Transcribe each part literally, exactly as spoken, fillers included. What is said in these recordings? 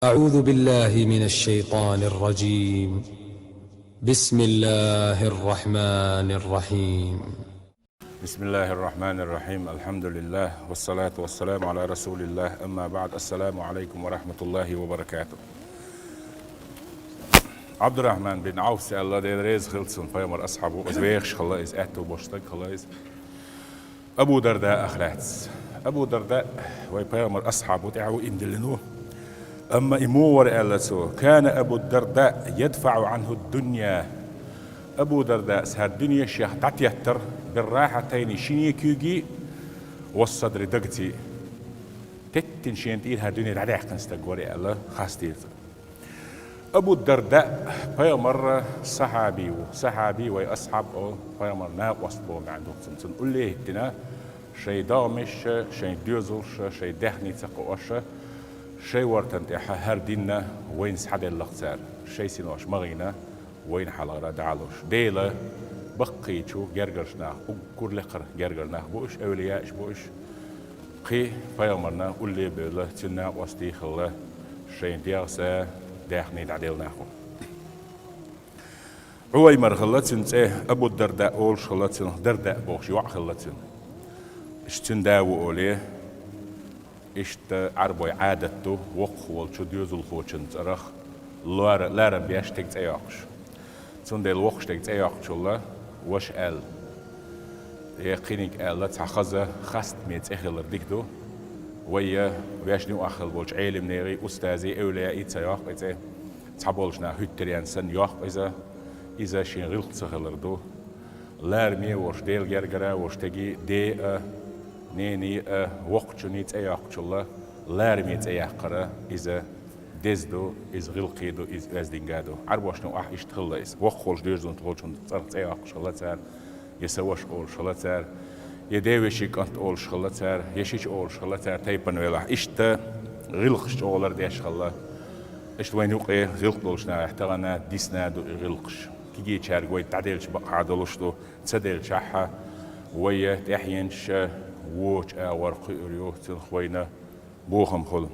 أعوذ بالله من الشيطان الرجيم. بسم الله الرحمن الرحيم. بسم الله الرحمن الرحيم. الحمد لله والصلاة والسلام على رسول الله. أما بعد. السلام عليكم ورحمة الله وبركاته. Абдурахман бин Ӏавф, Аллах Дела реза хилва цунна, пайхамар асхьаб ву, из вехаш хилла, из аьтту бош стаг хилла из. Абу Дарда ах лаьцна. Абу Дарда вай пайхамар асхьаб ву, тӀаьхьа ву, иман диллина ву. Амма и муха вара аьлла цо: كان أبو الدرداء يدفع عنه الدنيا. Абу Дарда хӀара дуьне шех дӀатеттар, بالراحتين, шинне куьйга, والصدر, дагца. Теттина шена тӀера хӀара дуьне дӀадаьккхина стаг вара аьлла, хастийра цо. Абу Дарда пайхамара сахьаби ву. Сахьаби вай асхьаб а, пайхамара накъост боху маьӀна ду цуьнан. Цунна улле а хӀиттина, шайн догӀмаш а, шайн доьзалш а, шайн даьхни ца кхоош а, шайн вортан тӀехь хӀара дин вайна схьаделла-кх цара, шайн синош ма гӀийна, вайна хьалхара дӀалуш. Делан баккхийчу гергарчу нахах уггар лекхара гергара нах бу уьш, эвлияаш бу уьш. Кхин пайхамарна улле а бевлла, цуьнан накъостий а хилла, шайн дегӀаца даьхни дӀаделла нах бу. Ӏуваймар хилла цуьнан цӀе, Абу Дарда олуш хилла цунах, Дарда бохуш йоӀ хилла цуьнан. Иштта цуьнан да ву олий, иштта Ӏарбойн Ӏадат ду, воккхах волчу доьзалхочун цӀарах лара-, ларам беш стеган цӀе йоккхуш. Цундела воккхачу стеган цӀе йоккхучул ваша аьлла, я кхиниг аьлла, цхьа хаза, хастаме цӀе хилар дика ду. Вай я вешан юкъахь хилла болчу Ӏелам нахий, устазий, эвлияий ца йоккху и цӀе. Цхьаболчу наха хӀуьттаренна санна йоккху иза. Иза шен гӀиллакх ца хилар ду. Лараме а волуш, Делан гергара а волуш стеган ден а, ненан а, воккхачун цӀе йоккхучул лараме цӀе яккхар, иза деза ду, иза гӀиллакхе ду, иза оьздангалла ду. Ӏарбошна юкъахь иштта хилла иза. Воккхах волчу доьзалхочун цӀарах цӀе йоккхуш хилла цара, я сан ваша олуш хилла цара, я ден вешин кӀант олуш хилла цара, я шича олуш хилла цара, тайпана велахь. Иштта гӀиллакхаш чӀогӀа лардеш хилла. Иштта вайна юкъе гӀиллакх долчу нахехь тахана дисна ду и гӀиллакхаш. Кегийчаьрга вай дӀаделча бакъахьа долуш ду, ца делчахь а вай тӀаьхьенаш а, вочу агӀор кхуьур ю, цунах вайна бохам хуьлу.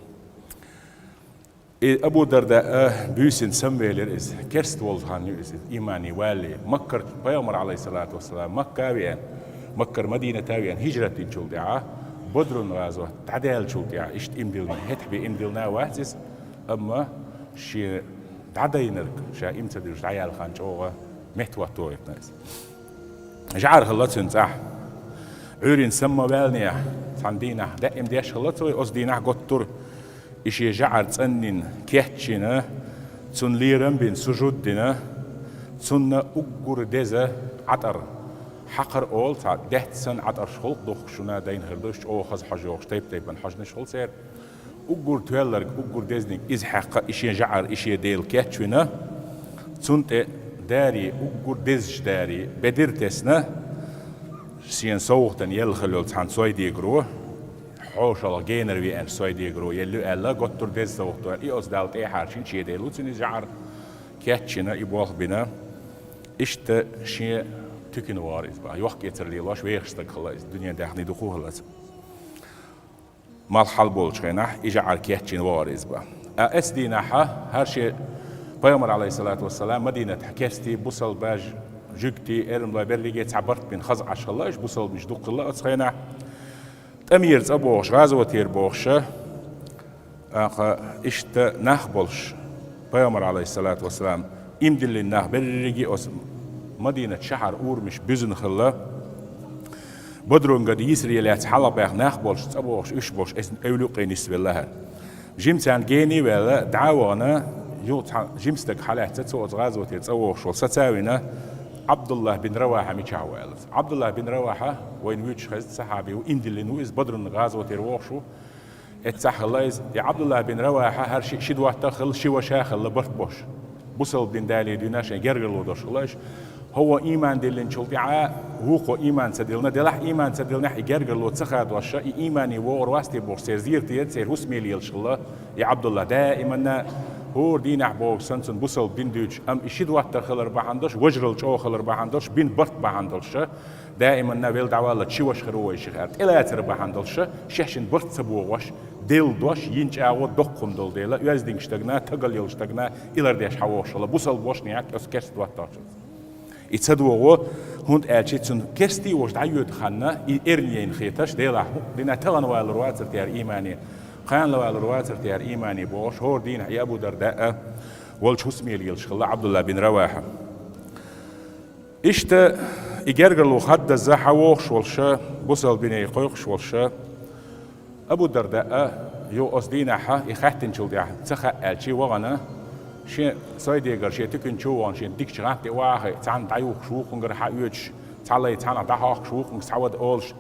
И Абу Дарда а буьйсанна самавелира иза. Керста волу хан ю иза, имане валале. Маккара пайхамар, Ӏалайхиссалату вассалам, Макка а веана, Маккара Мадината а веана, хӀижрат динчул тӀаьхьа, Бадрун гӀазот дӀадаьллачул тӀаьхьа, иштта иман диллина, хӀетахь бен иман диллина а вац иза, амма шен дӀадайнарг, ша иман ца диллуш дӀаяьлла хан чӀогӀа меттахӀотто хӀиттина иза. ЖӀар хилла цуьнан цӀахь. Ӏуьйренна самаваьллинехь, цхьана дийнахь даим деш хилла цо, оцу дийнахь готтура. И шен жӀар цӀанйина кечйина, цунна лерам бина, сужуд дина, цунна уггар деза Ӏатар. Хьакхар олу цхьа даьтта санна Ӏатарш, халкъ духкуш шуна дайна хир ду, уьш чӀогӀа хаза хьожа йогӀуш, тайп-тайпана хьожанаш хуьлу церан. Уггар тоьлларг, уггар дезниг иза хьаькхна, и шен жӀар, и шен Дела кечвина, цунна тӀе дарий, уггар дезачу дарий бедар тесна, шена совгӀатана елла хилла йолу цхьана сойдегаро, хьошалгӀа генара веанчу сойдегаро елла ю аьлла, готтура деза совгӀат, и оцу Далла тӀехьарчийна, шен Дела ву цуьнан иза жӀар, кечйина, и болх бина. Иштта шен туькана вахара иза боху. Йохк-эцар лелош вехаш стаг хилла иза, дуьненан даьхни дукха хилла цуьнан. Малх хьалаболучу хенахь и жӀар кечйина вахара иза боху. Ткъа оцу дийнахь хӀара шен, пайхамар, Ӏалайхиссалату вассалам, Мадинатехь керстий, бусалбаш, жуьгтий, эрмалой, берриге цхьа барт бина хаза Ӏаш хилла, уьш бусалбанаш дукха хилла оцу хенахь. ТӀамера цӀа бохуш, гӀазотера бохуша, тӀаккха иштта нах болуш, пайхамар, Ӏалайхиссалату вассалам, иман диллина нах берриге оцу Мадинат шахьар урамаш буьзна хилла. Бадрун ган йисаре лаьцна хьалхабаьхна нах болуш, цӀа бохуш, уьш болуш, эвла юккъе нисвелла хӀара. Жимма царна гений а ваьлла, дӀа а вахана, юха цхьа жима стаг хьалаьцна цо оцу гӀазотера цӀа вохуш волу, сацавина, Ӏабдуллахь бин Равахьа мичахь ву аьлла. Ӏабдуллахь бин Равахьа вайна вуьйцуш хезна, сахьаби ву, иман диллина ву иза, Бадрун гӀазотера вохуш ву. Эццахь хилла иза, и Ӏабдуллахь бин Равахьа хӀара ши, ши доттагӀа хилла, ши ваша хилла барт бош. Бусалба дин далийна дуьйна шайн гергарло долуш хилла уьш. ХӀокхо ийман диллинчул тӀаьхьа вукхо ийман ца диллина, делахь ийман ца диллинехь, и гергарло ца хадош, и иймане вогӀур вац те бохуш, церан зерате, церан хӀусаме лелаш хилла и Ӏабдуллахь. Даиманна ХӀора дийнахь боху санна цунна бусалба дин дуьйцуш, амма и ши доттагӀа хилар бахьана долуш, важаралла чӀогӀа хилар бахьана долуш, бина барт бахьана долуш, даиманна велла дӀаваллалц ши ваша хир ву вайшиъ аьлла, тӀелацар бахьана долуш, шаьшшинна барт ца богӀуш, делла дош, йина чӀагӀо доккха хӀума долу дела, оьздангалла стагана, тагалла йолу стагана, и лардеш хьан вохуш хилла, бусалба ваша некъ оцу керста доттагӀчуьнца. И ца догӀу, хӀунда аьлча цунна керстий ваша дӀайоьду ханна, и эрна яйна хеташ, делахь хӀу-, дина тахана валур вацара тера имане, кхана валур вацара тера имане бохуш, хӀора дийнахь и Абу Дарда а волчу хӀусаме лелаш хилла Ӏабдулла бин Равахьа. Иштта и гергарло хаддаза хьан вохуш волуша, бусалба дине кхойкхуш волуша, Абу Дарда а, юха оцу дийнахьа и хаьттинчул тӀаьхьа ца хаьа аьлча вахана, шен сойдегара шен туькана чу а вахана, шен дикачу гӀант тӀе охьахиъна, цхьаьна дӀайухкуш, вукхунгара хьаоьцуш, цхьа лай цхьаьнах дӀахьокхуш, вукхунга схьавада олуш,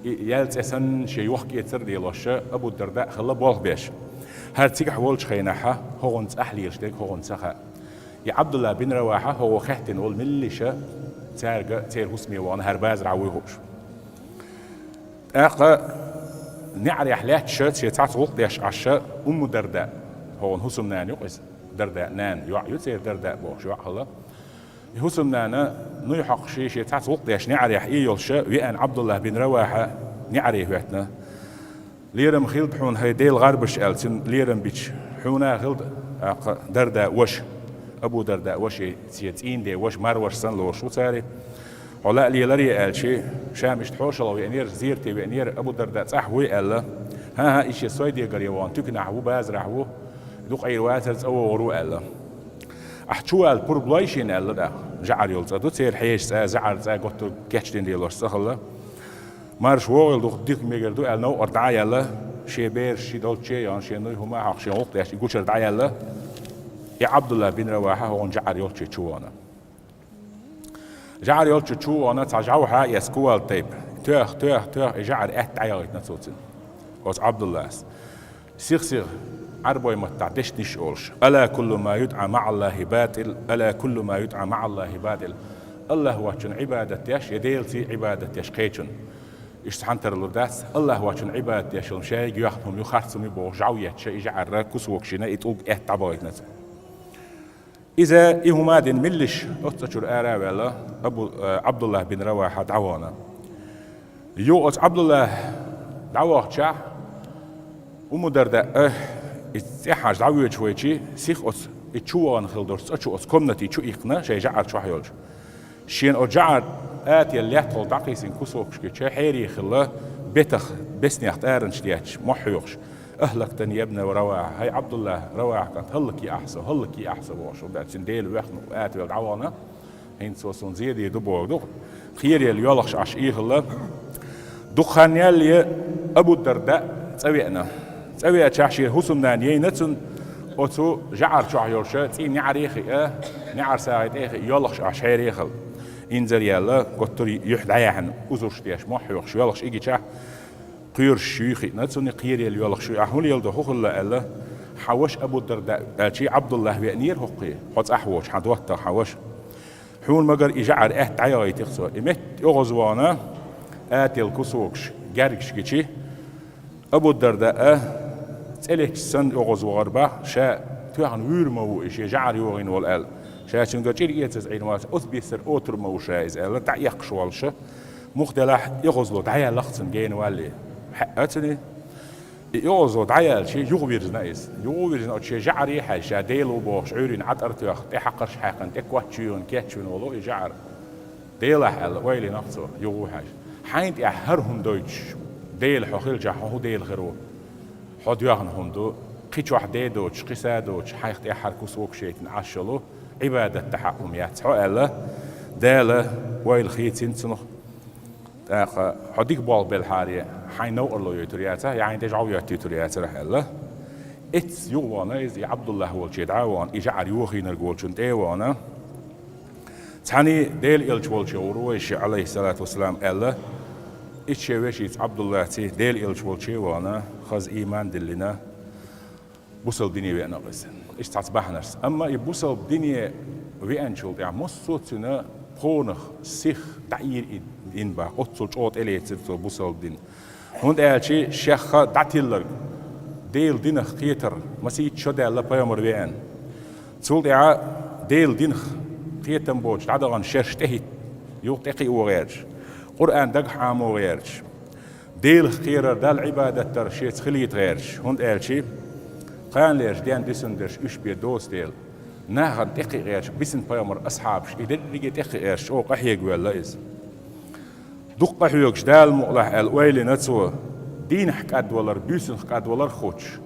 и яьлла цӀе санна шен йохк-эцар а делош, Абу Дарда а хилла болх беш. ХӀара цигахь волчу хенахьа хӀогӀун цӀахь лелаш дерг хӀогӀун ца хаьа. И Ӏабдулла бин Равахьа хӀогӀо хаьттина волу меллиша цаьрга, церан хӀусаме вахана, хӀара базарахь вуй хууш. ТӀаккха неӀарехь лаьтташ шен цхьацца гӀуллакх деш Ӏаш Умму Дарда, хӀогӀун хӀусамнана ю-кх иза, Дарда нана, йоӀ ю церан Дарда бохуш йоӀ хилла. И хӀусамнана нуй хьокхуш шен цхьацца гӀуллакх деш неӀарехь и йолуша веана Ӏабдулла бин Равахьа неӀаре хӀоьттина. Лерам хилда хьуна, хӀай Делан гӀарбаш аьлла, цуьнан лерам бича, хьуна а хилда, тӀаккха Дарда ваша, Абу Дарда ваша, шен цӀийнан ден ваша, марваша санна лоруш ву цара. Хьо лаа леларе аьлча, ша иштта хьошалгӀа веанера, зерате веанера, Абу Дарда цӀахь вуй аьлла. ХӀан-хӀа, и шен сойдегаре вахана, туьканахь ву, базарахь ву, дукха Ӏийр вацара, цӀа вогӀур ву аьлла. Ахь чу вала пурба лой шена аьлла тӀаккха, жӀар йолу цӀа ду, церан хьешан цӀа, жӀаран цӀа, готтург кечдина лелош цӀа хилла. Марша вогӀийла, дукха дика мегар ду аьлла, новкъара дӀа а яьлла, шен бераш ши долчче а яхана, шен нуй хӀума а хьокхуш, шен гӀуллакх деш и гучара дӀа а яьлла, и Ӏабдулла бин Равахьа хӀокхунна жӀар йолчче чу вахана. ЖӀар йолччу чу вахана цхьа жӀовхьа а эцна кувалда тайпа. Тоьхна, тоьхна, тоьхна, и жӀар аьтта дӀаяхийтина цо цуьнан, оцу Ӏабдуллас. Сих-сиха Ӏарбой маттахь дешнаш олуш: «Ала куллу ма юдӀа маӀаллахи батӀил, ала куллу ма юдӀа маӀаллахи батӀил». АллахӀ воцчунна Ӏибадат деш я Делаций Ӏибадат деш кхечунна, иштта цхьаьна тарлур дац. АллахӀ воцчунна Ӏибадат деш йолу шайга йоьхна хӀума ю, харц хӀума ю бохуш, жӀов етташ, и жӀар кусокаш йина, и тӀулг аьтта дӀабахийтина цо. Иза и хӀума а дина меллиша оцу цӀа чуьра ара а ваьлла, Абу, э, Ӏабдулла бин Равахьа дӀавахана. Юха оцу Ӏабдулла дӀавахчахь, Умму Дарда, э, и цӀехьаш дӀавоьдуш вайчи, сих оцу и чу вахана хила долчу цӀа чу оцу комнати чу иккхина, шайн жӀар чохь йолчу. Шена оцу жӀар ател лаьттахула дӀакхийсина кусокашкича, хьере хилла, бетах, беснех тӀаранаш детташ, мохь хьоькхуш: «Ахлактани, я бна Равахьа, хӀай Ӏабдулла, Равахьа кӀант, хӀаллакйи ахь со, хӀаллакйи ахь со», — бохуш, хӀунда аьлча цуьнан Дела воьхна, атавелла дӀавахана, хӀинца цо суна зен дийр ду бохург ду-кх. Кхералла йоьлхуш Ӏаш ийхилла. Дукха хан яьлла Абу Дарда цӀа веана. ЦӀа веачахь шен хӀусамнана яйна цунна оцу жӀар чохь йолуш цӀий неӀаре а хиъна, неӀар сагӀий тӀе а хиъна, йоьлхуш Ӏаш хьере хилла. Инзаре яьлла, готтур юьхь дӀаяьхьна, узарш деш, мохь хьоькхуш, йоьлхуш и гичахь, кхоьруш шуьйра хиъна цунна, кхералла йоьлхуш шуьйра. «Ахь хӀун леладо, хӀун хилла?» — аьлла, «Хьан ваша Абу Дарда», — аьлчи, — «Ӏабдуллахь веанера хӀокхе, хьо цӀахь воцуш, хьан доттагӀа, хьан ваша. Хьуна магар и жӀар аьтта дӀаяхийтира цо». И метта оьгӀазвахана, ател кусокаш гергаш гичи, Абу Дарда а цӀе летташ санна оьгӀазвахар бах, ша тоьхна вуьйр ма ву и, шен жӀар йохийна волу аьлла. Ша цуьнгара чӀир эцаза Ӏийр вац, оцу бисар отур ма ву ша иза аьлла, дӀаэккхаш волуша. Муха делахь, оьгӀазло дӀаяьлла-кх цунна гена валале. Хьаьа цуьнан. И оьгӀазло дӀаяьлчи, юха вирзина иза. Юха вирзина оцу шен жӀаре хьаьжжа, ша Дела ву бохуш, Ӏуьйрийна Ӏатар тоьхна, тӀе хьакхарш хьаькхна, тӀе коч чуйогӀун, кечвина волу и жӀар. Делахь аьлла, ойла йина-кх цо, юха ву хьаьжжа. Хьайна тӀехь хӀара хӀума дойтуш, Дела хьо хилчахь, хьо хӀун Дела хир ву? Хьо доьхна хӀума ду, кхин чохь де доцуш, кхин са доцуш, хьайх тӀехь хӀара кусок шайтина Ӏаш йолу, Ӏибадат дахьа хӀума яц хьо аьлла, Дала ойла хийцина цунах. ТӀаккха хьо дика болх белхьаре, хьайн новкъарло йойтур яцахь, я хьайн тӀе жӀов йоттуьйтур яцарахь аьлла. Эццахь юхавахана иза и Ӏабдуллахь волче дӀа а вахана, и жӀар йохийнарг волчун тӀе а вахана. Цхьаьний Дела элча волче гӀур ву вайшиъ, Ӏалайхиссалату вассалам, аьлла, итт шен вешица Ӏабдуллаций Дела элча волче а вахана, хаза ийман а диллина, бусалба дине веана-кх иза. Иштта цхьацца бахьанашца. Амма и бусалба дине веанчул тӀаьхьа массо а цуьнан пхонах, сих дӀаийра и дин бах, оццул чӀогӀа тӀелецира цо бусалба дин. ХӀунда аьлча шех дӀатилларг, Делан динах кхетар масийтта шо даьлла пайхамар веана. Цул тӀаьхьа Делан динах кхетам боцуш дӀадахана шераш тӀехӀитта, юха тӀекхио гӀерташ, Къуръан дагахь Ӏамо гӀерташ, Делах кхерар, Далла Ӏибадат дар шеца хилийта гӀерташ, хӀунда аьлча кханалерчу денна дисина дерш уьш бен доцу дела, нахана тӀекхиа гӀерташ, бисина пайхамар асхьабаш, и дерриге тӀекхиа гӀерташ чӀогӀа къахьега ваьлла иза. Дукха къахьоьгуш Дала мукъалахь аьлла ойла йина цо, дийнахь кӀадвалар, буьйсанах кӀадвалар а хуттуш,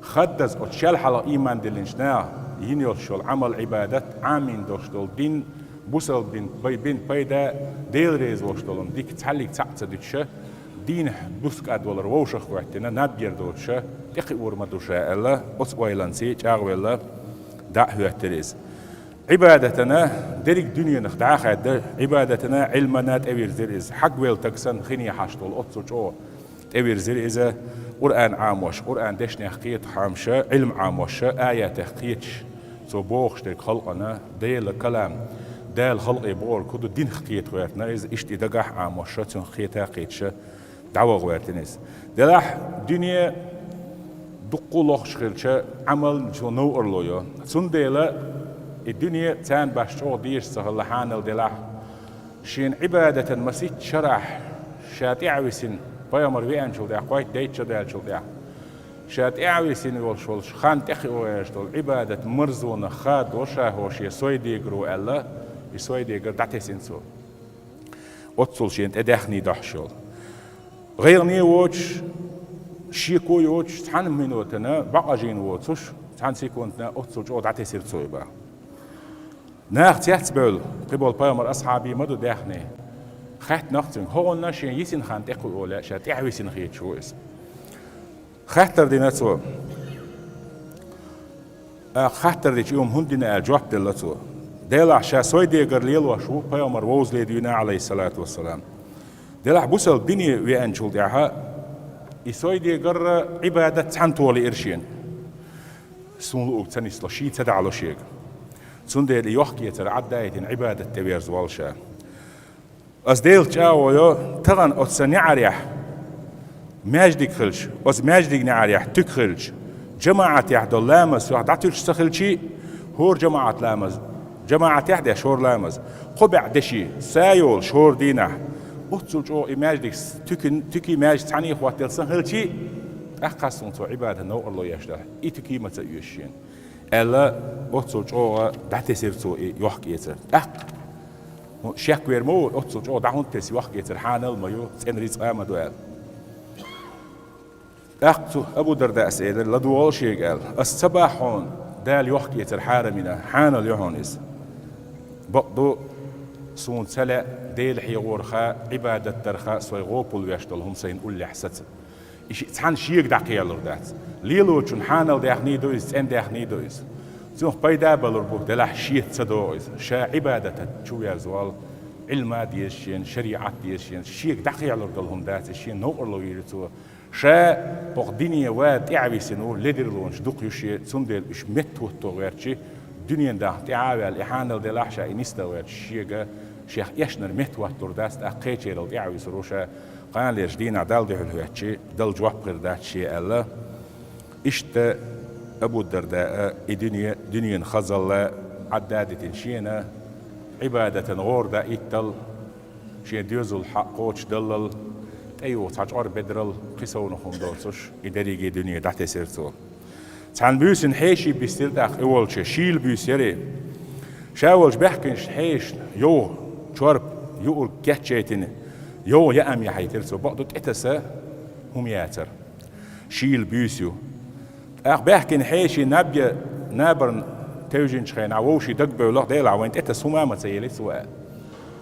хаддаза оцу шел хьалха ийман диллинчу наха йина йолуш йолу Ӏамал-Ӏибадат, Ӏамийна долуш долу дин, бусалба дин бай бина пайда, Дела реза волуш долу дика цхьаллиг цхьаъ ца дуьтуша, дийнахь буьйса кӀадвалар вовшах а хӀоьттина, наб яр доцуша, тӀекхиор ма ду ша аьлла, оцу ойланца чӀагӀвелла, дӀа а хӀоьттира иза. Ӏибадатана дерриг дуьненах дӀа а хаьдда, Ӏибадатана, Ӏилмана тӀевирзира иза. Хьагвелла таг санна хине хьашт волу оццул чӀогӀа тӀевирзира иза, Къуръан Ӏамош, Къуръан дешнех кхетахь Ӏамоша, Ӏилма Ӏамоша, аятех кхеташ, цо бохуш дерг халкъана, Делан калам, Дала халкъе бохург хӀун ду динах кхета гӀертина иза, иштта и дагахь Ӏамоша, цунах кхета а кхеташа, дӀаваха гӀертина иза. Делахь дуьне дуккха а лохуш хилча, Ӏамал цо новкъарло йо. Цундела и дуьне царна башха чӀогӀа дезаш ца хилла хьанал делахь, шена Ӏибадатан масийтта шарахь, ша тӀаьхьависина, пайхамар веанчул тӀаьхьа, кхойтта дейтта шо даьллачул тӀаьхьа, ша тӀаьхьависина волуш волчу хан тӀекхио гӀерташ долу Ӏибадат марзонах хадо ша хӀо шен сойдегаро аьлла, и сойдегар дӀатесина цо. Оццул шена тӀе даьхний дохьуш йолу. ГӀайгӀане а воцуш, шеко а йоцуш, цхьана минотана бакъажийна воцуш, цхьана секундана оццул чӀогӀа дӀатесира цо и бан. Наха цецбевлла, кхиболу пайхамар асхьабий ма ду даьхний. Хаьттинарх цуьнга, хӀокхунна шен йисина хан тӀекхуьо лаьа, ша тӀаьхьависина хеташ ву иза. Хаттар дина цо. ТӀаккха хаттар дича, и хӀума хӀунда дина аьлла жоп делла цо. Делахь ша сойдегар лелош ву, пайхамар вовзале дуьйна, Ӏалайхиссалату вассалам. Делахь бусалба дине веанчул тӀаьхьа и сойдегарра Ӏибадат цхьаьнатоха лиира шена. Суна луург ца нисло, ший ца дахьало шега. Цундела и йохк-эцар Ӏадда а йитина Ӏибадат тӀеверза воллу ша. Ас Делах чӀагӀо йо, тахана оцу сан неӀарехь маьждиг хилча, оцу маьждиг неӀарехь туька хилча, жамаӀатехь долу ламаз соьх дӀатуьйсуш ца хилчий, хӀора жамаӀат ламаз, жамаӀатехь деш хӀора ламаз, кхо бӀе деши, са йолуш хӀора дийнахь, оццул чӀогӀа и маьждиг с-, туька-, туьки маьждиг цхьаьний хӀоттаелла сан хилчий, тӀаккха суна цо Ӏибадат новкъарло еш дара, и туьки ма ца оьшу шена. Аьлла, оццул чӀогӀа дӀатесира цо и йохк-эцар. ТӀаккха, хӀун, шек вер ма ву, оццул чӀогӀа дӀа хӀунда тесна йохк-эцар, хьанал а ма ю, цӀена рицкъа а ма ду аьлла. ТӀаккха цу Абу Дардас элира, ладогӀал шега аьлла, ас ца боху хьуна, Дала йохк-эцар хьарам йина, хьанал ю хьуна иза. Бакъду, суна ца лаьа Дела хьехорха, Ӏибадат дарха, со гӀопал веш долу хӀума сайна уллехь саца. И ши-, цхьана шега дӀакхелур дац. Лелочун хьанал даьхний ду иза, цӀена даьхний ду иза. Цунах пайда а балур бу, делахь шеца ца догӀу иза. Ша Ӏибадатан чу верзавал, Ӏилма а деза шена, шариӀат а деза шена, шега дӀакхелур долу хӀума дац, иза шена новкъарло вийр ю цо. Ша хӀокху дине ван тӀаьхьависина ву, ледарлонаш дукха ю шен, цундела уьш меттахӀотто гӀертачи, дуьненан дахна тӀаьхьа а ваьлла, и хьанал делахь ша и нисдан гӀерташ шега, шех эшнара меттахӀоттур дац, тӀаккха кхечерал тӀаьхьависур ву ша, кханалерчу дийнахь Далла дуьхьал хӀоьттичи, дала жоп хир дац шен аьлла. Иштта Абу Дарда а и дуьне, дуьненан хазалла Ӏадда а дитина шена, Ӏибадатан гӀора даиттал, шен доьзал хьакъ кхочушдаллал, тӀеюху цхьа чкъор бедарал, кхин совнах хӀума доцуш, и дерриге дуьне дӀатесира цо. Цхьана буьйсанна хьеший бистира тӀаккха и волчу, шийла буьйса яра. Ша волчу баьхкинчу хьешашна йовха чорпа юург кечъяйтина, йовха яа ам яхьийтира цо, бакъду тӀетаса хӀума яцара. Шийла буьйса ю. ТӀаккха баьхкина хьеший наб я набарна тевжинчу хенахь вовшийн дагабевлла, Делахь, вайн тӀетаса хӀума а ма ца елира цо аьлла.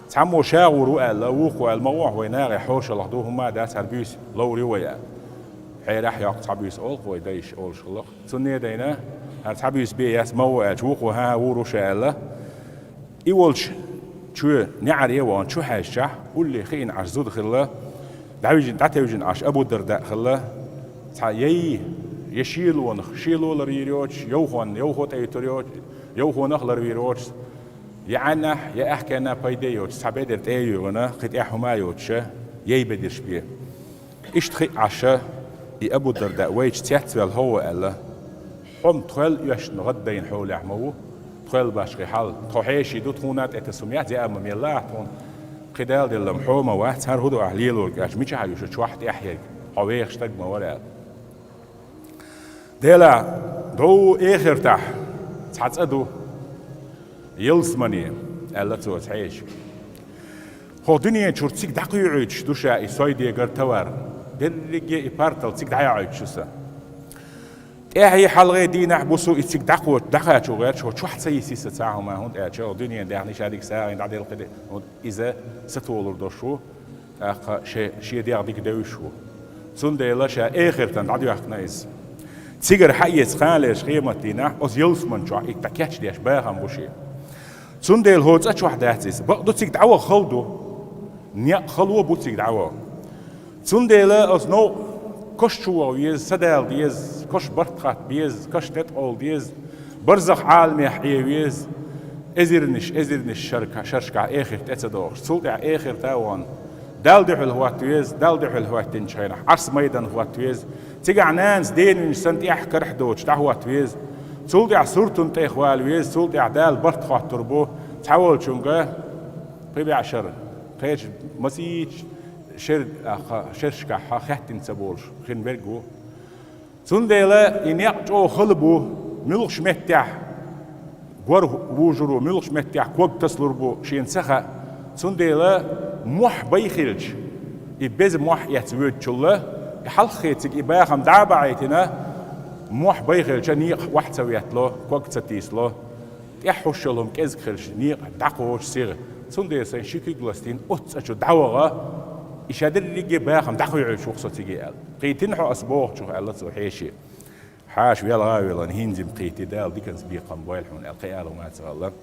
Цхьаммо ша гӀур ву аьлла, вукхо аьлла, ма гӀо ахь, вай нахе хьошалгӀа ду, хӀума а дац, хӀара буьйса ловр ю вай аьлла. Хьерахь йоккху цхьа буьйса олху вай дайша олуш хилла-кх. Цунна а дайна, хӀара цхьа буьйса бен яц, ма гӀо аьлча, вукхо, хӀан-хӀан, вур ву ша аьлла. И волчу чоь неӀаре а вахана, чу хьаьжчахь, улле хиъна Ӏаш зуда хилла, дӀавижина, дӀатевжина Ӏаш Абу Дарда а хилла, цхьа яй, я шелонах шело ларвийр йоцуш, йовхонна йовхо тӀеюьтур йоцуш, йовхонах ларвийр йоцуш, я Ӏаьннахь, я аьхкенна пайде йоцуш, цхьа бедар тӀе а йоьгӀина, кхин тӀехь хӀума а йоцуша, яй бедарш бен. Иштта хиъ Ӏаша, И Абу Дарда вайчу цецваьлла хьо ву аьлла, хьо-м тхол оьшна гӀаддайна хьолехь ма ву, тхол башхи хьал, тхо хьеший ду, тхуна тӀе тасум яц, яа ма мелла ахь тхуна, кхидӀа делла-м хьо ма вац, хӀара хӀун ду ахь лелорг аьлча, мичахь ю шу чохь тӀехь ерг, хьо вехаш стаг ма вара аьлла. Делахь, дов эхартахь цхьа цӀа ду, ялсамане, аьлла цо цхьа хьеший. ХӀокху дуьнен чуьра цига дӀакхоьуьйтуш ду ша и сой дегар тавар, дерриге и партал цига дӀаяхьуьйтуш ю сан. ТӀаьхье хьалхе дийнахь бусу и цига дӀакхочу, дӀакхачо гӀерташ, хӀо чохь ца йиси сан цхьа хӀума, хӀунда аьлча хӀо дуьнен даьхни шадерг сагӀина дӀаделла кхидӀа, хӀунда иза сатолур долуш ву, тӀаккха шен, шен дегӀ дика девзаш ву. Цундела ша эхартана дӀадоьхкина иза. Цигара хьаэца кхана лерчу къематдийнахь оцу ялсаман чохь и дӀакечдеш бахам бу шен. Цундела хӀо цӀа чохь дац иза. Бакъду цига дӀаваха хала ду. Некъ хало бу цига дӀаваха. Цундела оцу новкъа кош чу ваха веза, са дала деза, кош барт хатта беза, кош тӀетӀакъовла деза, барзах Ӏаламехь Ӏе веза, эзарнаш, эзарнаш шарка-, шерашкахь эхарт тӀе ца догӀуш. Цул тӀаьхьа эхарта а вахана, Далла дуьхьал хӀотта веза, Далла дуьхьал хӀоьттинчу хенахь Ӏарс майдан хӀотта веза, цигахь нанас денвинчу санна тӀехь карахь доцуш дӀахӀотта веза, цул тӀаьхьа суртан тӀе вала веза, цул тӀаьхьа Дала барт хоттур бу цхьаволчуьнга, кхин беӀ шара, кхечу масийча шер-, а, ха-, шерашкахь хаьттина ца болуш хин верг ву. Цундела и некъ чӀогӀа хала бу, муьлхачу меттехь гор вужур ву, муьлхачу меттехь ког тасалур бу шена ца хаьа. Цундела мохь бай хилча, и беза мохь эцна воьдучул, и хьалххе цига и бахам дӀа а бахьийтина, мохь бай хилча, некъахь охьа ца веттало, ког ца тийсало, тӀехь хӀусшал хӀума кӀезиг хилча, некъахь дӀакхочу сиха. Цундела сайн ши куьг ластийна оццу цӀа чу дӀаваха, и ша дерриге бахам дӀакхоьуьйтуш ву-кх со цига аьлла. Кхийтина хьо ас бохучух, аьлла цо хьеший. Хьаша велха а велла, хӀинца-м кхийти, Дала диканца бекхам бойла хьуна аьлла, кхин ала хӀума ца хилла,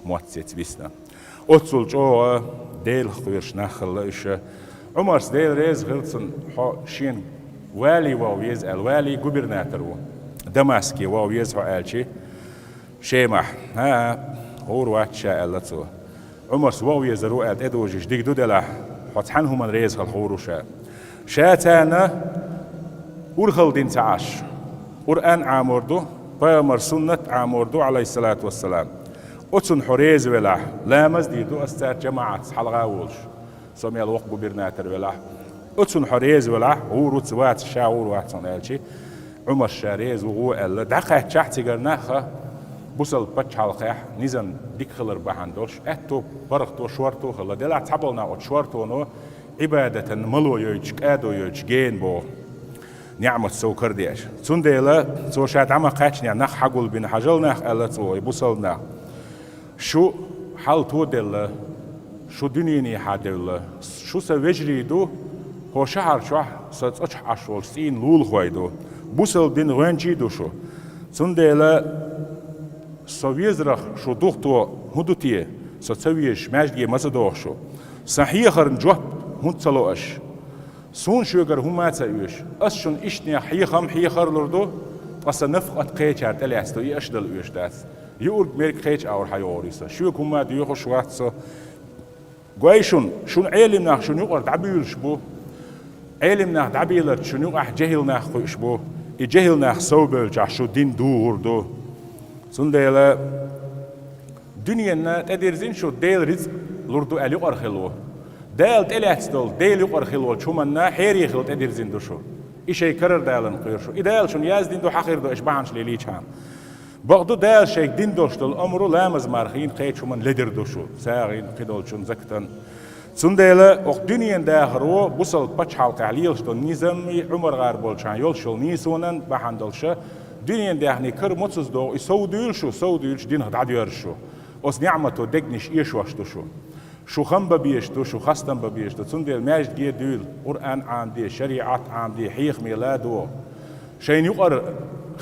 мотт сеца висна. Оццул чӀогӀа Делах кхоьруш нах хилла уьш. Ӏумарс, Дела реза хила цунна, хьо шена вали ваха веза аьлла, вали губернатор ву, Дамаске ваха веза хьо аьлча, Шемахь, хӀа-а, гӀур вац ша, аьлла цо. Ӏумарс ваха везар ву аьлла тӀедожийча дика ду делахь, хьо цхьана хӀуманна реза хила гӀур ву ша. Ша царна урхалла дина ца Ӏаш, Къуръан Ӏамор ду, пайхамар суннат Ӏамор ду, Ӏалайхиссалату вассалам. Оцунна хьо реза велахь, ламаз дийр ду ас цаьрца жамаӀатца хьалха а волуш. Со мел воккха губернатор велахь, оцунна хьо реза велахь, гӀур ву ца вац, ша гӀур вац хьуна аьлча, Ӏумарс ша реза ву гӀо аьлла, дӀакхаьччахь цигара нах а, бусалба пачхьалкхехь низам дика хилар бахьана долуш, аьтту паргӀато, шорто а хилла, делахь цхьаболу нах оцу шортоно Ӏибадатан мало йойтуш, кӀадо йойтуш гена боху. НеӀмат сов карадеш. Цундела цо ша дӀа ма кхаьчнехь нах хьагулбина, хьажал нах, аьлла цо, и бусалба нах. Шу хьал тоделла, шу дуьненехьа девлла, шу сан вежарий ду, хӀо шахьар чохь сан цӀа чохь Ӏаш волчу цӀийнан лулахой ду, бусалба динан гӀоьнчий ду шу. Цундела со везарах шу духадо хӀун ду те, со ца везаш, маьждиге ма ца доху шу? Сан хьехарна жоп хӀунда ца ло аша? Суна шуьгара хӀумма а ца оьшу. Ас шуна иштанех хьехам, хьехар лур ду, ткъа сан нафакъат кхечара тӀелаьцна ду, и аша дала оьшу дац. Юург, мерг кхечу агӀор хьайогӀур ю сан. Шуьга хӀумма а доьхуш вац со. Гой шуна, шуна Ӏелим нах шуна юкъара дӀабуьйлуш бу. Ӏелим нах дӀабийларца шуна юкъахь жехӀил нах кхуьуш бу. И жехӀил нах совбевлчахь, шу дин дугӀур ду. Цундела дуьненна тӀедирзина шу Делан рицкъ лур ду аьлла юкъара хилла ву. Дала тӀелаьцна долу Делан юкъара хилла волчу хӀуманна хьере хилла тӀедирзина ду шу. И шайн карара Далла кхоьру шу. И Дала шуна яздина ду, хьан хир ду аша бахьанаш лелийчхьана. Бакъду, Дала шайга дина долуш долу омру ламаз-мархина, кхечу хӀуманна ледир ду шу, сагӀина, кхидолчун, закатан. Цундела окху дуьненан дахаро бусалба пачхьалкхехь лелаш долу низамий, Ӏумар-гӀар болчхьана йолуш йолу нийсонан бахьана долуша, дуьненан даьхни кара моцаза догӀу, и совдуьйлу шу, совдуьйлуш динах дӀадоьрзу шу. Оцу неӀмато дегнаш эшош ду шу. Шу хам бан безаш ду, шу хастам бан безаш ду. Цундела маьждиге а дуьйла, Къуръан Ӏамаде, шариӀат Ӏамаде, хьехаме ла а догӀу. Шайна юкъара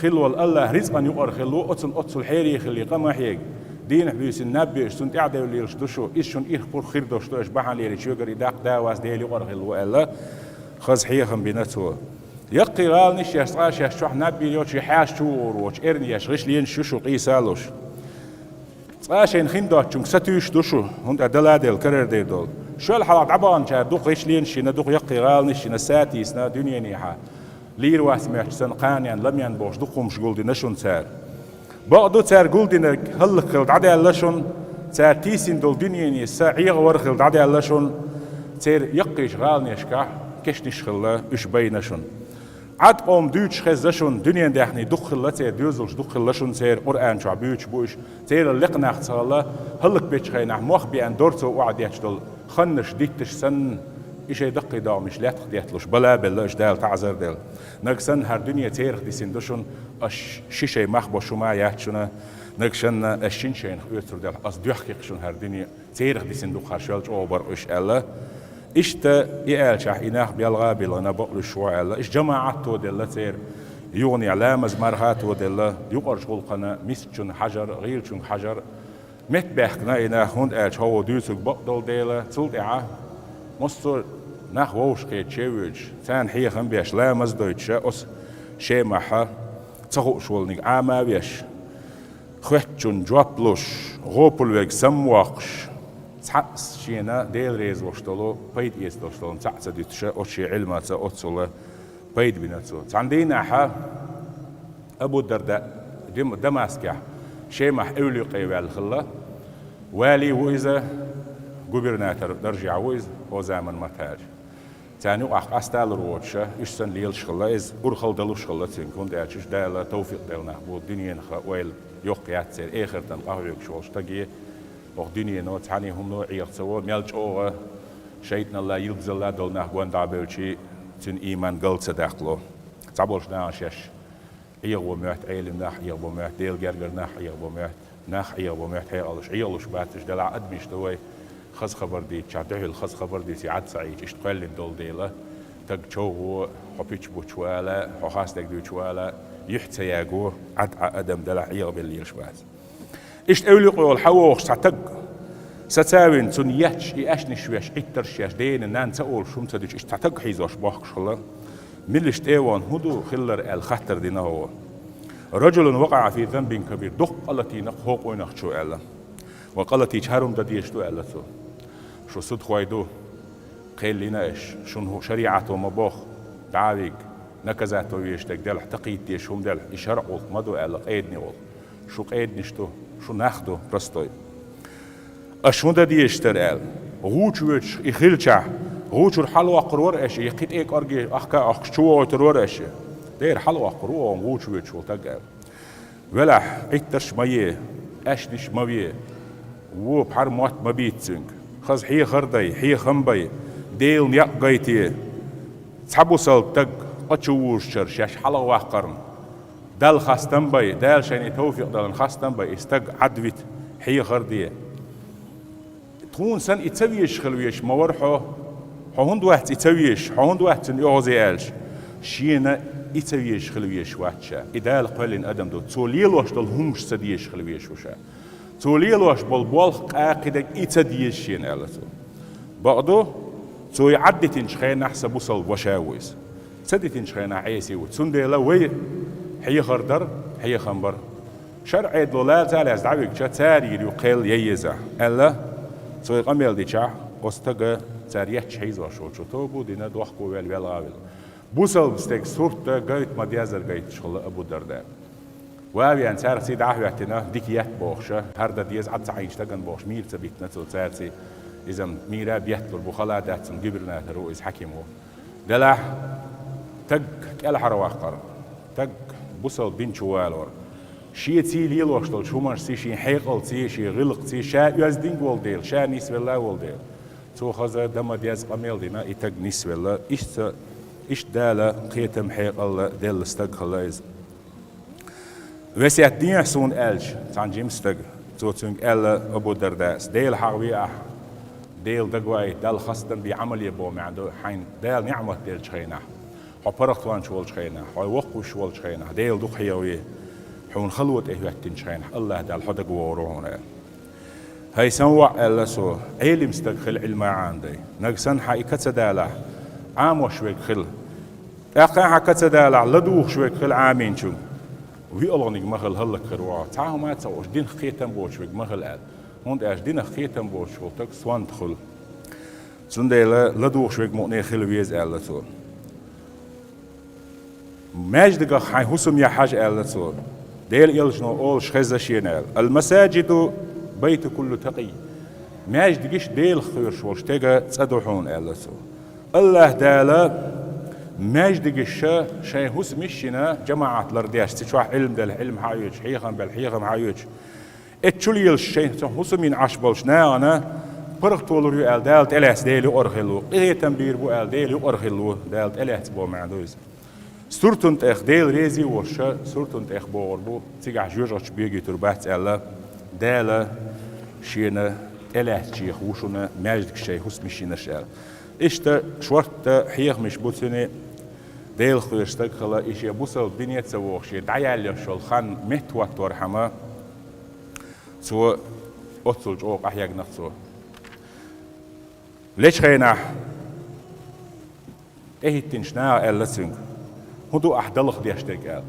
хилла волу АллахӀ рицкъан юкъара хилла ву, оцунна оццул хьере хилла къа ма хьега. Дийнахь-буьйсанна наб беш, цунна тӀаьхьа девлла лелаш ду шу, иза шуна ирх-пурх хир долуш ду аша бахьана лелийча, шуьгара и даккха да а вац, Делан юкъара хилла ву аьлла, хаза хьехам бина цо. Яккхий гӀаланаш еш, цкъа шаьш чохь наб бийр йоцуш, и хьаьша чу вогӀур воцуш, эрна еш, гӀишлонаш ю шу къийсалуш. Цкъа шайна хин доцучуьнга сатуьйсуш ду шу, хӀунда аьлча дала а делла карара дер долу. Шел хьалха дӀабаханчара дукха гӀишлонаш йина, дукха яккхий гӀаланаш йина, сатийсина дуьненехьа. Лийр вац моьттуш санна кханенна, ламенна бохуш дукха хӀумаш гулдина шуна цара. Бакъду, цара гулдинарг хӀаллакьхила дӀадаьлла шуна, цара тийсина долу дуьненан са эгӀавар хила дӀадаьлла шуна, церан яккхийчу гӀаланашкахь кешнаш хилла уьш байна шуна. Ӏад къоман дуьйцуш хезна шуна, дуьненан даьхни дукха хилла церан, доьзалш дукха хилла шуна церан, Къуръан чохь буьйцуш бу уьш, церан лекха нах ца хилла, хӀаллакбечу хенахь мох беана дорцо охьадетташ долу ханнаш дитташ санна, и шайн даккхий догӀмаш лаьттах детталуш бала а белла, аша Дала таӀзар а делла. Нагахь санна хӀара дуьне церах дисина ду шуна, аша ши шайн мах бо шу ма яц шуна, нагахь санна аша шина шайнах оьцур делахь, ас доьхкий-кх шуна хӀара дуьне, церах дисина ду-кх хӀара шел чӀогӀа бар-кх уьш аьлла. Иштта и аьллачохь и нах белгӀа а билгӀина, бакълуьйш ву аьлла. Иштта жамаӀат тоделла церан юханехь, ламаз, марха а тоделла, юкъарчу гӀуллакхана мискачунна хьажар, гӀийлачуьнга хьажар, меттабаьхкина и нах, хӀунда аьлча хӀокхо дуьйцург бакъ долу дела, цул тӀаьхьа массо а нах вовшахкхеташ а воьдуш, царна хьехам беш, ламаз а дойтуш, оцу Шемахьа ца хууш волниг Ӏама а веш, хоьттучунна жоп луш, гӀопал верг самавоккхуш, цхьаъ а шена Дела реза волуш долу, пайда эца долуш долу цхьаъ ца дуьтуш, оцу шен Ӏилманца оццул пайда бина цо. Цхьана дийнахьа Абу Дарда Дим-, Дамаскехь, Шемахь эвлакъе ваьлла хилла. Вали ву иза, губернатор даржехь ву иза, хӀокху заман маттахь аьлча. Царна юкъахь къасталур воцуша, уьш санна лелаш хилла, иза урхалла далуш хилла цуьнга, хӀунда аьлча уьш Дала тавфикъ делла нах бу, дуьненах ойла йоккха яц церан, эхартан къахьоьгуш волу стаге, хӀокху дуьнено цхьаьна хӀумано Ӏеха ца во, мел чӀогӀа шайтӀаналла, йилгазалла долу нах гонда а бевлчий, цуьнан ийман гал ца даккхало. Цхьаболчу наха шаьш Ӏехабо моьтту, Ӏелим нах Ӏехабо моьтту, Делан гергара нах Ӏехабо моьтту, нах Ӏехабо моьтту хьекъалуш, Ӏехалуш бац уьш, делахь адамаш ду вай, хаза хабар дийцича, дуьхьал хаза хабар дийций Ӏад ца Ӏийча, иштта кхоьллина долу дела, стаг чов во, хьо пуьча бучу вала, хьо хастаг дуьйчу вала, юьхь ца яго, Ӏад Ӏа адам делахь Ӏехабелла лелаш бац. Иштта эвлакъе волу хьан вогӀуш цхьа стаг, сацавина, цунна етташ и аьшнаш веш, Ӏиттарш еш, дена, нанна ца олуш хӀума ца дуьтуш, иштта цхьа стаг хьийзош бохкуш хилла. Мила иштта тӀе а вахана, хӀун ду хиллар аьлла хаттар дина хӀокхо. Рожулун вакъаӀа фи занбин кабир, дуккха къа латийна-кх хӀокху къонахчо аьлла. Ва къа латийча хӀара хӀума дан дезаш ду аьлла цо. Шу судхой ду, кхел йина аша, шуна хӀу-, шариӀато ма боху, дӀа а вига, наказать ван везаш дерг делахь, такхийта дезаш хӀума делахь, и шарӀан гӀуллакх ма ду аьлла, къеданийн гӀуллакх. Шу къеданаш ду, шу нах ду, простой. Аша хӀун дан дезаш дара аьлла. ГӀувча воьдуш и хилчахь, гӀувчуьра хьалавоккхур вара аша, я кхин тӀе кӀорге ахка а охкуш чувогӀуьйтур вара аша. Дера хьалавоккхур ву оха гӀувча воьдуш волу стаг аьлла. Велахь, Ӏиттарш ма е, аьшнаш ма ве, вон пхьар мотт ма бийца цуьнга. Хаза хьехар дай, хьехам бай, Делан некъ гайта. Цхьа бусалба стаг къа чу вужучара шаьш хьалаваккхарна Далла хастам бай, Дала шайна и тавфикъ даларна хастам бай, и стаг Ӏад вита, хьехар де. Тхуна санна и ца везаш хила везаш ма вара хьо. Хьо хӀунда вац и ца везаш, хьо хӀунда вац цуьнан оьгӀазе аьлча? Шена и ца везаш хила везаш вац ша. И Дала кхоьллина адам ду. Цо лелош долу хӀуманаш ца дезаш хила везаш ву ша. Цо лелош болу болх, къа, кхидерг и ца деза шена, аьлла цо. Бакъду, цо и Ӏад дитинчу хенахь сан бусалба ваша ву иза. Ца дитинчу хенахь Ӏеси ву. Цундела вай хьехар дар, хьехам бар. ШарӀан Ӏедало лаца а лаьцна дӀавигча, цара йийр ю кхел ян еза, аьлла, цо и къамел дичахь, оцу стага цара етташ хьийзош волчо тоба а дина, дохко а ваьлла, велха а вилла. Бусалба стеган сурт а гайта ма-деззара гайташ хилла Абу Дарда. Ван а веана, цаьрца дӀа а хӀоьттина, дика етта бохуша, хӀара дан деза, Ӏад ца Ӏийначу стагана бохуш, мийра ца биттина цо цаьрца. Иза-м мийра бетталур бу, хала дац цунна, губернатор ву иза, хьаким ву. Делахь, стаг кӀелхьарваккхар, стаг бусалба дин чу валор, шеций лелош долчу хӀуманашций, шен хьекъалций, шен гӀиллакхций, ша оьздинг а волу дела, ша нисвелла а волу дела. Цо хаза дан ма-дезза къамел дина, и стаг нисвелла, иштта, иштта Дала кхетам, хьекъал делла стаг хилла иза. Весет дехьа суна аьлча, цхьана жима стага, цо цуьнга аьлла Абу Дардас: «Дела хьахаве ахьа, Дела дагавайта, Далла хастам бе, Ӏамал е боху маьӀна ду, хьайна Дала ниӀмат деллачу хенахь, хьо паргӀатончу волчу хенахь, хьо воккхавеш волчу хенахь, Дела дукха хьехаве, хьуна хало тӀе хӀоьттинчу хенахь, АллахӀ Дала хьо дагавогӀур ву хьуна», аьлла. «ХӀай сан воӀ, — аьлла цо, — Ӏелим стаг хила, Ӏилма Ӏамадай. Нагахь санна хьан и ка ца далахь, Ӏамош верг хила. ТӀаккха хьан ка ца далахь, ладугӀуш верг хила Ӏамийначунга. ВиъалгӀаниг ма хила, хӀаллакьхир ву хьо. Цхьа хӀума а ца хууш, динах кхетам боцуш верг ма хила», аьлла. ХӀунда аьлча динах кхетам боцуш волу стаг сонта хуьлу. Цундела ладугӀуш верг мукъане хила веза, аьлла цо. Маьждигах хьайн хӀусам яхьа хьажа, аьлла цо. Делан элчано олуш хезна шена аьлла: «Ал-масаджиду байту кулли такъий». Маьждигаш Делах кхоьруш волу стеган цӀа ду хьуна, аьлла цо. АллахӀ Дала маьждигаш шайн хӀусамаш йина, жамаӀат лардеш, цу чохь Ӏилма делахь, Ӏилма хьаоьцуш, хьехам белахь, хьехам хьаоьцуш, эццул елаш шайн цу хӀусамийн Ӏаш болчу нахана паргӀато лур ю аьлла, Дала тӀелаьцна Делан юкъара хилла ву, къинхетам бийр бу аьлла, Делан юкъара хилла ву, Дала тӀелаьцна боху маьӀна ду иза. Суртан тӀех Дела реза а волуш, суртан тӀех богӀур бу, цигахь жоьжахаташ бегийтур бац аьлла, Дала шена тӀелаьцначех ву шуна маьждигаш шайн хӀусамаш йинарш аьлла. Иштта шортта хьехамаш бу цуьнан, Делах кхоьруш стаг хилла, и шен бусалба дине а ца вогӀуш, шен дӀаяьлла йолу хан меттахӀотторхьама, цо оццул чӀогӀа къахьегна-кх цо. Лечу хенахь тӀехӀиттинчу наха аьлла цуьнга: «ХӀун ду ахь далха деш дерг?» – аьлла.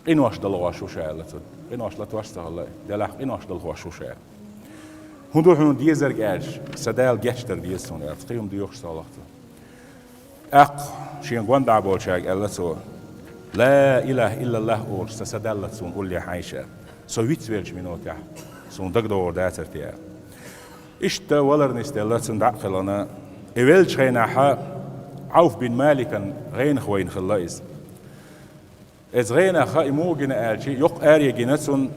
«Къинош далхош ву ша», – аьлла цо. Къинош латош ца хилла, делахь къинош далхош ву ша. «ХӀун ду хьуна дезарг?» – аьлча, «Сан Дала гечдар деза суна», – аьлла, кхин хӀума доьхуш ца хилла-кх цо. ТӀаккха шен гонаха болчаьрга аьлла цо: «Ла илаха иллаллахӀ олуш сан са даллалц суна уллехь Ӏайша. Со виц веллачу минотехь суна дагадогӀур дацара те?» – аьлла. Иштта валар нисделла цунна дӀа а кхелхина, и веллачу хенахь Ӏауф бин Маликан гӀенах вайна хилла иза. Иза гӀенах и муха гина аьлча, йоккха аре гина цунна,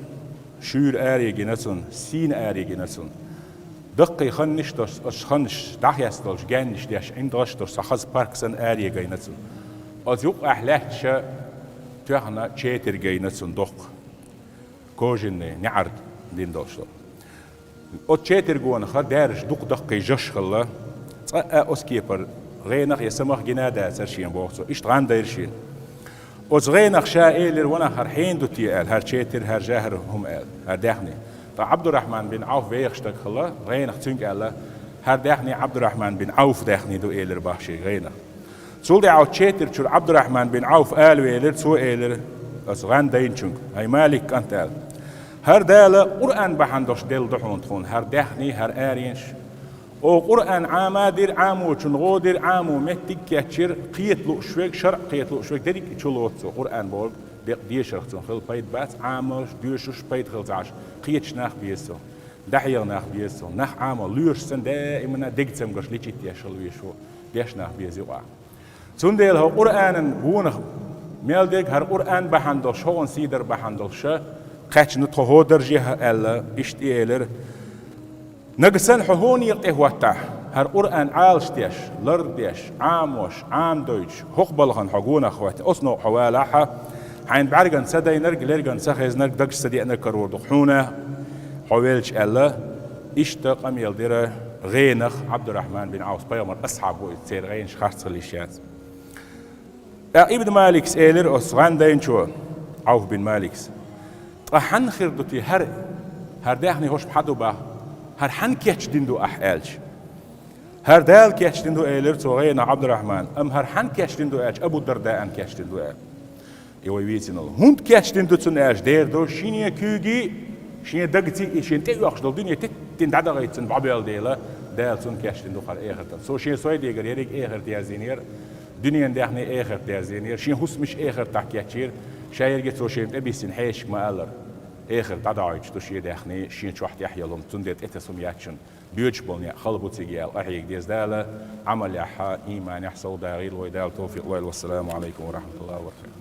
шуьйра аре гина цунна, сийна аре гина цунна. Даккхий ханнаш а долуш, оцу ханнаш дӀахьесталуш, гаьннаш деш, ӀиндагӀаш а долуш, цхьа хаза парк санна аре гайна цунна. Оцу юккъехь лаьтташ тоьхна четар гайна цунна доккха, кожаный, неӀарда дина долуш долу. Оцу четар гонах даьржа дукха даккхий жаш хилла, цкъа а оцу кепара гӀенах я самах гина а дацара шена, боху цо. Иштта гӀан дайра шена. Оцу гӀенах ша элира: «Ванах, хӀара хьенан ду те?» – аьлла, хӀара четар, хӀара жа, хӀара хӀума аьлла, хӀара даьхни. Ткъа Ӏабдурахьман бин Ӏауф вехаш стаг хилла, гӀенах цуьнга аьлла: «ХӀара даьхни Ӏабдурахьман бин Ӏауф даьхни ду», – элира бах шен гӀенах. Цул тӀаьхьа оцу четар чуьра Ӏабдурахьман бин Ӏауф ала велира, цо элира оцу гӀан дайначуьнга: «ХӀай Малик кӀант, – аьлла, – хӀара Дала Къуръан бахьана долуш делла ду хьуна тхуна хӀара даьхни, хӀара аренаш. Оха Къуръан Ӏама а дира, Ӏамочун гӀо дира, Ӏамо меттиг а кечйира, кхета лууш верг, шарӀ кхета лууш верг дерриг а чулоцу цо. Къуръан бохург декъа дешарх цунна хила пайда бац, Ӏамош, доьшуш пайда хила ца Ӏаш, кхеташ нах беза цунах, дӀахьеха нах беза цунах, нах Ӏамо лоьраш санна даимана дега цамгарш лечить еш хила везаш ву, дешна нах беза юкъахь. Цундела хӀокху Къуръанан гонах мел дерг хӀара Къуръан бахьана долуш, хӀокхуьнан сий дар бахьана долуш кхаьчна тхо хӀокху дарже а», – аьлла, иштта и элира. «Нагахь санна хьо хӀокху некъа тӀе хӀоттахь, хӀара Къуръан Ӏалаш деш, лардеш, Ӏамош, Ӏамадойтуш, хӀокху балхана хьо гонах хӀоттахь, оцу новкъа хьо валахь, хьайна бӀаьргана ца дайнарг, лергана ца хезнарг, дагчу ца деанарг карор ду-кх хьуна хьо велча», – аьлла, иштта къамел дира гӀенах Ӏабдурахьман бин Ӏавф, пайхамаран асхьаб ву иза, церан гӀенаш харцхилийша яц. ТӀаккха Ибн Маликс элира оцу гӀан дайначо, Ӏавф бин Маликс: «Ткъа хьанна хир ду те хӀара, хӀара даьхни хӀорш хьан ду бах, хӀара хьанна кечдина ду ахь?» – аьлча. «ХӀара Дала кечдина ду», – элира цо гӀенах Ӏабдурахьмана, «амма хӀара хьанна кечдина ду аьлча, Абу Дардаана кечдина ду», – аьлла. И вай вийцина волу. «ХӀунда кечдина ду цунна?» – аьлча, дера ду, шен куьйгий, шен дагций, и шена тӀеоьхуш долу дуьне теттина дӀадахийта цунна бӀобоьлла дела, Дала цунна кечдина ду хӀара эхартан. Цо шен сой дегара ерриг эхарт яздинера, дуьненан даьхни эхарт яздинера, шен хӀусамаш эхартахь кечйира, ша ерриге цо шена тӀебиссина хьешашка ма-аллара, эхарт дӀадахьийтуш ду шен даьхни, шен чохь тӀехь йолу хӀума, цундела тӀе тасум яц шуна. Боьдуш болу некъ хала бу цига яла къахьега деза Дала, Ӏамал яхьа, ийман яхьа сов дагӀийла вай, Дала тавфикъ лойла. Вассаламу Ӏалайкум ва рахьматуллахӀи ва баракатухӀ.